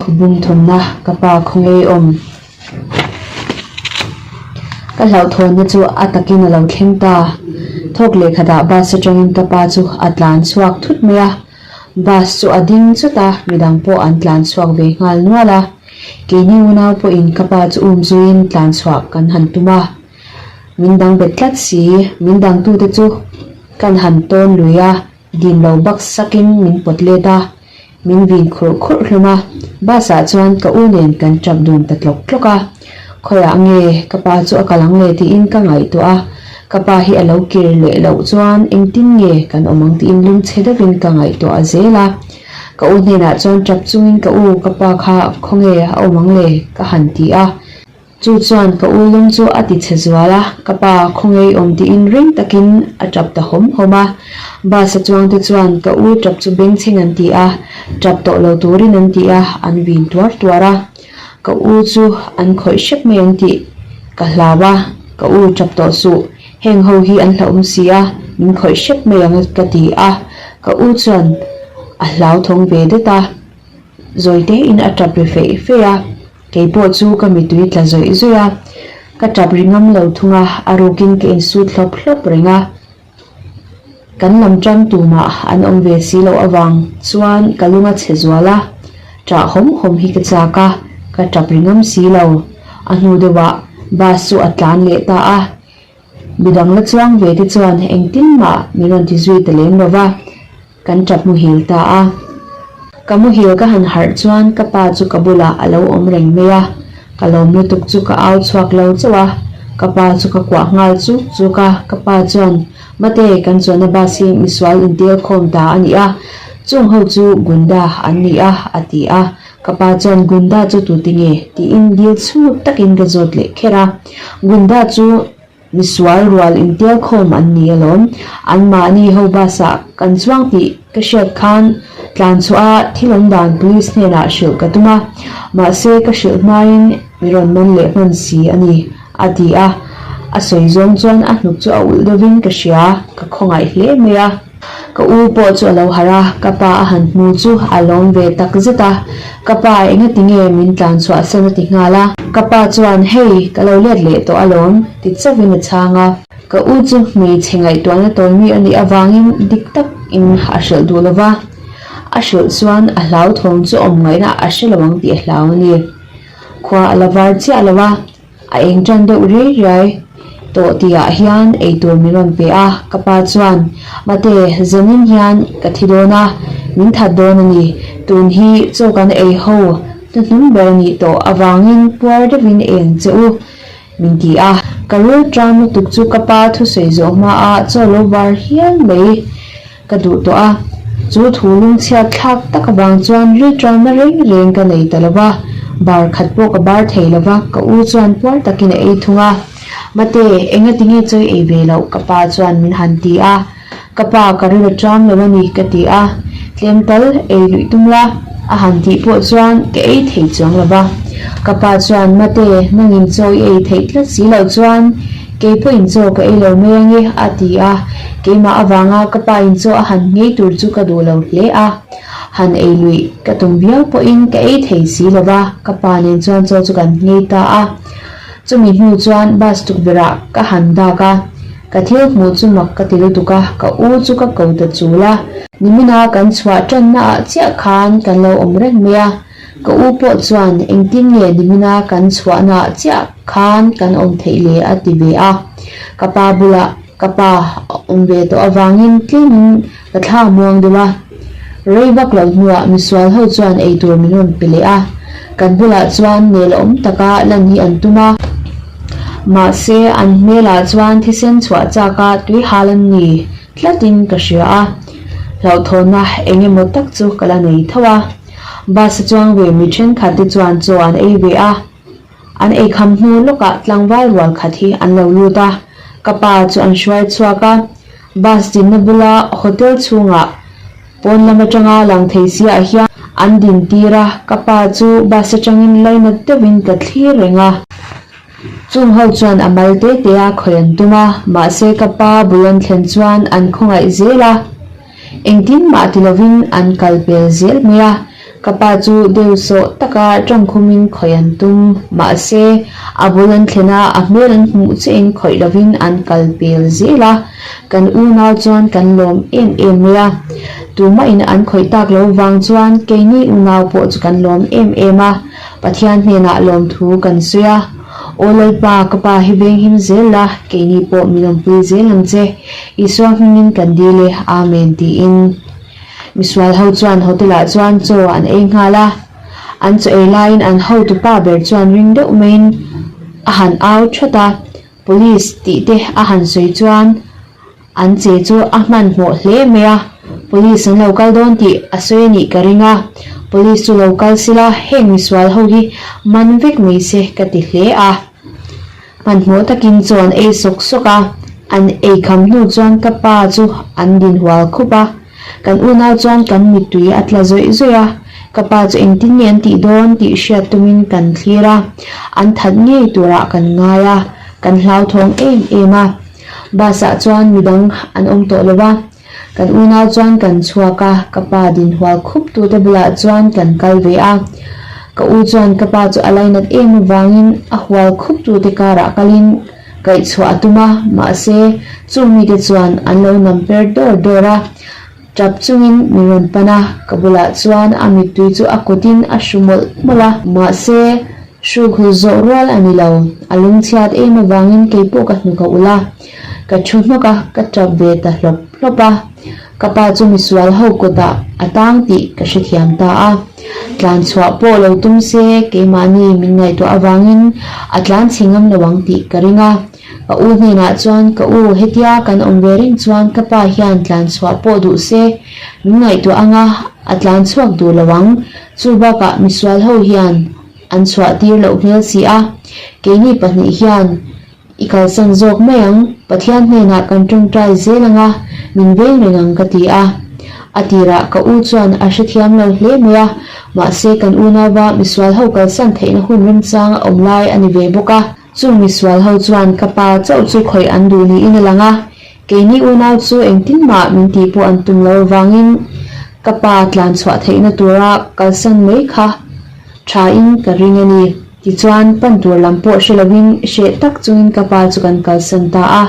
Bung thawmna ka pa khawnge awm. Ka hlauhthawnna chu a takin a lo thleng ta. Thawk leh khatah bus atangin ka pa chu a tlan chhuak thut mai a. Bus chu a ding chawt a, midang pawh an tlan chhuak ve nghal nual a. Keini unau pawhin ka pa chu um zuiin tlan chhuah kan han tum a. Min dang bet tlat si, min dangtute chu kan han tawn lui a. Dim lo bak sakin min pawt let a, min vin khurh khurh hlawm a, bus ah chuan ka u nen kan tap dun ta tlawk tlawk a, khawiah nge ka pa chu a kal ang le tiin ka ngaihtuah a, ka pa hi a lo kir leh loh chuan engtin nge kan awm ang tiin lungchhe deuhin ka ngaihtuah a zel a, ka u hnenah chuan tap chungin ka u ka pa kha khawnge a awm ang le ka han ti a. Chu chuan ka u lung chu a ti chhe zual a, ka pa khawngei awm tiin ring takin a tap ta hawm hawm a. Bus a chuang te chuan ka u tap chu bengchheng an ti a, tap tawh lo turin an ti a, an vin tuar tuar a. Ka u chu an khawih hrep mai ang tih ka hlau a, ka u tap tawh suh, heng ho hi an hlauhawm si a, min khawih hrep mai ang ka ti a, ka u chuan a hlauthawng ve det a, zawi tein a tap ri feih feih a. Kei pawh chu ka mitui tla zawih zawih a, ka tap ri ngam lo thung a, a rukin ka insut hlawp hlawp reng a. Kan lam tang tumah an awm ve si loh avang chuan ka lung a chhe zual a, ṭah hawm hawm hi ka chak a, ka tap ri ngam si lo. A hnu deuhah bus chu a tlan leh ta a, midang la chuang ve te chuan engtin mah min rawn ti zui ta lem lo va. Kan tap muhil ta a. Ka muhil ka han harh chuan ka pa chu ka bulah a lo awm reng mai a, ka lawm lutuk chu ka au chhuak lo chauh a, ka pa chu ka kuah nghal chuk chuk a, ka pa chuan, Mate, kan chuanna bus hi misual intel khawm ta a ni a, chung ho chu Gunda an ni a, a ti a, ka pa chuan Gunda chu tute nge? tiin dil chhut takin ka zawt leh kher a, Gunda chu. Misual rual intial khawm an ni alawm. Anmahni ho bus ah kan chuang tih ka hriat khan tlan chhuah a thil awm dan police hnenah hrilh ka tum a, mahse ka hrilh hmain mi rawn man leh hman si a ni, a ti a. A sawi zawng chuan a hnuk chu a ulh deuhin ka hria, ka khawngaih hle mai a. Ka u pawh chu a lo harh a, ka pa a han hmu chu a lawm ve tak zet a, Ka pa engati nge min tlan chhuah san a ti nghal a. Ka pa chuan hei ka lo let leh tawh alawm ti chauhin a chhang a. Ka u chu hmeichhe ngaihtuahna tawi mi a nih avangin dik tak in a hrilh duh lova, a hrilh chuan a hlauthawng chu awm ngaihna a hre lo ang tih a hlau a ni. Khua a la var chiah lo a. A eng tan deuh riai riai tawh tihah hian eitur min rawn pe a, ka pa chuan, Mate, zanin hian ka thi dawn a, min that dawn a ni, tun hi chaw kan ei ho hnuhnung ber a nih tawh avangin puar deuhin eng che u, min ti a. Ka rul tan lutuk chu ka pa thusawi zawh hmaah chaw lo var hial mai. Ka duh tawh a, chu thu lungchhiat thlak tak avang chuan rilṭanna reng reng ka nei ta lo va, bar khat pawh ka bar thei lo va, ka u chuan puar takin a ei thung a. Mate, enga tinge chawi ei ve loh? ka pa chuan min han ti a. Ka pa, ka ril a ṭam lo a ni, ka ti a. Tlem tal ei luih tum la, a han tih pawh chuan ka ei thei chuang lo va. Ka pa chuan, Mate, nangin chaw i ei theih tlat si loh chuan Kei pawhin chaw ka ei lo mai ange, a ti a. Keimah avanga ka pa in chaw a han nghei tur chu ka duh lo hle a. Han ei luih ka tum viau pawhin ka ei thei si lo va, ka pa nen chuan chaw chu kan nghei ta a. Chumi hnu chuan bus tukverhah ka han dak a, ka thil hmuh chu mak ka ti lutuk a, ka u chu ka ko ta chul a. Nimina kan chhuah tannaah chiah khan kan lo awm reng mai a. Ka u pawh chuan engtin nge nimina kan chhuahnaah chiah khan kan awm theih le a ti ve a. Ka pa bulah ka pa a awm ve tawh avangin tlemin ka thla muang deuh a. Rei vak loh hnuah misual ho chuan eitur min rawn pe leh a. Kan bulah chuan nel awm taka lan hi an tum a. Mahse an hmelah chuan thisen chhuah chaka tui hal an ni tlatin ka hria a. Hlauhthawnna eng emaw tak chu ka la nei tho a. Bus a chuang ve mi thenkhat te chuan chaw an ei ve a, an ei kham hnu lawkah tlangval rual khat hi an lo lut a, ka pa chu an hruai chhuak a, bus dinna bula hotel chhungah pawn lam atanga lang thei siah hian an din tir a, ka pa chu bus atangin lainat deuhin ka thlir reng a. Chung ho chuan a mal te te a khawih an tum a, mahse ka pa bul an thlen chuan an khawngaih zel a. Engtin mah ti lovin an kal pel zel mai a. Ka pa chu deusawh taka tawngkhumin khawih an tum. Mahse, a bul an thlen a, a hmel an hmuh chiahin khawih lovin an kal pel zel a. Kan unau chuan kan lawm em em mai a. Tumahin an khawih tak lo vang chuan keini unau pawh chu kan lawm em em a. Pathian hnenah lawmthu kan sawi a. Aw Lalpa, ka pa hi venghim zel la, keini pawh min awmpui zel ang che. Isua hmingin kan dil e, Amen tiin. Misual ho chuan hotel ah chuan chaw an ei nghal a, an chaw ei laiin an hotu pa ber chuan ring deuh maiin a han au thawt a, police tih te a han sawi chuan an che chu a hmanhmawh hle mai a, police an lo kal dawn tih a sawi a nih ka ring a, police chu lo kal sila heng misual ho hi man vek mai se ka ti hle a. Hmanhmawh takin chaw an ei sawk sawk a, an ei kham hnu chuan ka pa chu an din hual khup a, kan unau chuan kan mittui a tla zawih zawih a, ka pa chu engtin nge an tih dawn tih hriat tumin kan thlir a, an that ngei turah kan ngai a, kan hlauthawng em em a. Bus ah chuan midang an awm tawh lo va, kan unau chuan kan chhuak a, ka pa din hual khup tute bulah chuan kan kal ve a. Ka u chuan ka pa chu a lainat em avangin a hual khup tute karah kalin kaihchhuah a tum a, mahse chung mite chuan an lo nam per dawr dawr a. Tap chungin min rawn pan a, ka bulah chuan a mittui chu a kutin a hru mawlh mawlh a. Mahse, hruk hul zawh rual a ni lo, a lungchhiat em avangin keipawh ka hnuk a ulh a. Ka thu hnawk a, ka tap ve ta hlawp hlawp a. Ka pa chu misual ho kutah a tang tih ka hrethiam ta a. Tlan chhuah pawh lo tum se keimahni min ngaihtuah avangin a tlan chhe ngam lo ang tih ka ring a. Ka u hnenah chuan ka u hetia kan awm ve reng chuan ka pa hian tlan chhuah pawh duh se min ngaihtuah anga a tlan chhuak duh lo ang. Chu bakah misual ho hian an chhuah tir loh hmel si a, keini pahnih hian I kalsan zawk mai ang, Pathian hnenah kan tawngtai zel ang a, min veng reng ang ka ti a. A tirah ka u chuan a hrethiam lo hle mai a, mahse kan unauva misual ho kalsan theihna hun remchang a awm lai a ni ve bawk a. Chung misual ho chuan ka pa chauh chu khawih an duh niin a lang a, keini unau chu engtin mah min tih pawh an tum lo avangin ka pa tlanchhuah theihna tura kalsan mai kha tha in ka ring a ni. Tichuan, pan tur lam pawh hre lovin hreh tak chungin ka pa chu kan kalsan ta a.